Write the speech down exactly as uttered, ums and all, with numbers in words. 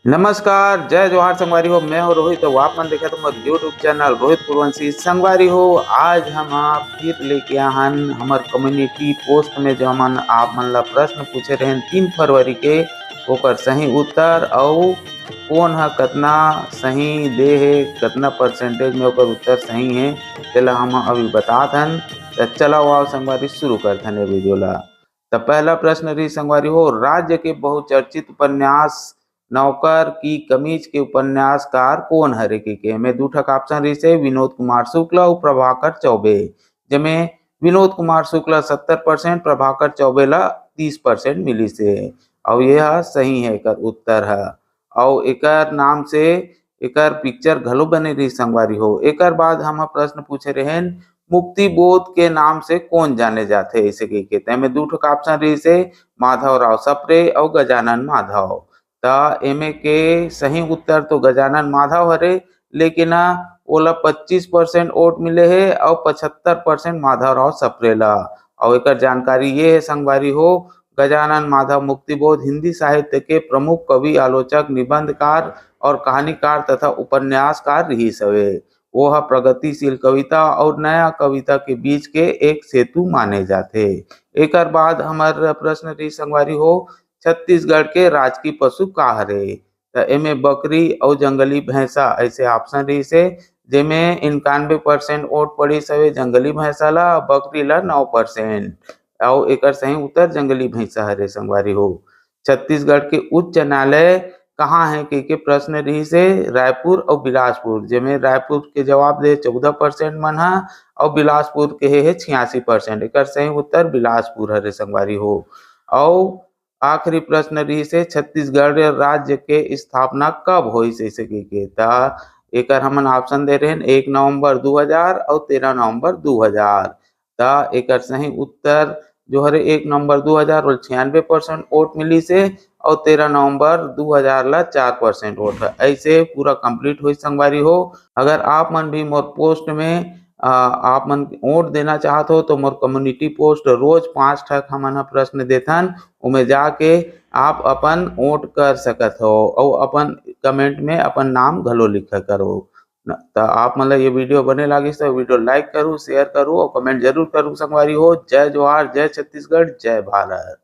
नमस्कार, जय जोहार संगवारी हो, मैं हो रोहित, अउ आप मन देखत हो मोर YouTube चैनल रोहित कुरवंशी। संगवारी हो, आज हम आप फिर लेके आहन हमर कम्युनिटी पोस्ट में, जो हमन आप मन ला प्रश्न पूछे रहेन तीन फरवरी के, ओकर सही उत्तर अउ कोन ह कतना सही दे हे, कतना परसेंटेज में ओकर उत्तर सही हे, तेला हम अभी बतात हन। त चला आओ संगवारी, शुरू करथन ये वीडियो ला। त पहला प्रश्न रही संगवारी हो, राज्य के बहुचर्चित उपन्यास नौकर की कमीज के उपन्यासकार कोन हरे के, के में दू ठक ऑप्शन रहिसे, विनोद कुमार शुक्ल अउ प्रभाकर चौबे, जेमे विनोद कुमार शुक्ल सत्तर परसेंट, प्रभाकर चौबे ला तीस परसेंट मिलिसे। अउ ये ह सही है एकर उत्तर ह। अउ एकर नाम से एकर पिक्चर घलो बने रही संगवारी हो। एकर बाद हम प्रश्न पूछे रहेन, मुक्ति बोध के नाम से कोन जाने जाथे ऐसे कहिके, तेमे दू ठक ऑप्शन रहिसे, माधव राव सप्रे अउ गजानन माधव। त एमे के सही उत्तर तो गजानन माधव हरे, लेकिन आ, ओला पच्चीस परसेंट वोट मिले हे अउ पचहत्तर परसेंट माधव राव सप्रे ला। अउ एकर जानकारी ये हे संगवारी हो, गजानन माधव मुक्तिबोध हिंदी साहित्य के प्रमुख कवि, आलोचक, निबंधकार और कहानीकार तथा उपन्यासकार रिहिस हवे। वो ह प्रगतिशील कविता और नया कविता के बीच के एक सेतु माने जाथे। एकर बाद हमर प्रश्न रही संगवारी हो, छत्तीसगढ़ के राजकीय पशु का हरे? त एमे बकरी अउ जंगली भैंसा ऐसे ऑप्शन रहिसे, जेमे इक्यानवे परसेंट वोट पड़िस हवे जंगली भैंसा ला, बकरी ला नौ परसेंट। अउ एकर सही उत्तर जंगली भैंसा हरे संगवारी हो। छत्तीसगढ़ के उच्च न्यायालय कहाँ है के, के प्रश्न रहिसे, रायपुर अउ बिलासपुर, जेमे रायपुर के जवाब दे चौदह परसेंट मन ह, अउ बिलासपुर के हे, हे छियासी परसेंट। एकर सही उत्तर बिलासपुर हरे संगवारी हो। अउ आखिरी प्रश्न रहिसे, छत्तीसगढ़ राज्य के स्थापना कब होइस ऐसे के, के? त एकर हमन ऑप्शन दे रहेन, एक नवंबर दू हजार अउ तेरह नवंबर दू हजार। त एकर सही उत्तर जो हरे एक नवंबर दू हजार, ओला छियानवे परसेंट वोट मिलिसे अउ तेरह नवंबर दू हजार ला चार परसेंट वोट है। ऐसे पूरा कंप्लीट होइस संगवारी हो। अगर आप मन भी मोर पोस्ट में, अ, आप मन वोट देना चाहत हो तो मोर कम्युनिटी पोस्ट रोज पांच ठक हमन ह प्रश्न देथन, ओमे जाके आप अपन वोट कर सकत हो अउ अपन कमेंट में अपन नाम घलो लिखा करो। न, त आप मन ला ये वीडियो बने लागिस त वीडियो लाइक करू, शेयर करू अउ कमेंट जरूर करू संगवारी हो। जय जोहार, जय छत्तीसगढ़, जय भारत।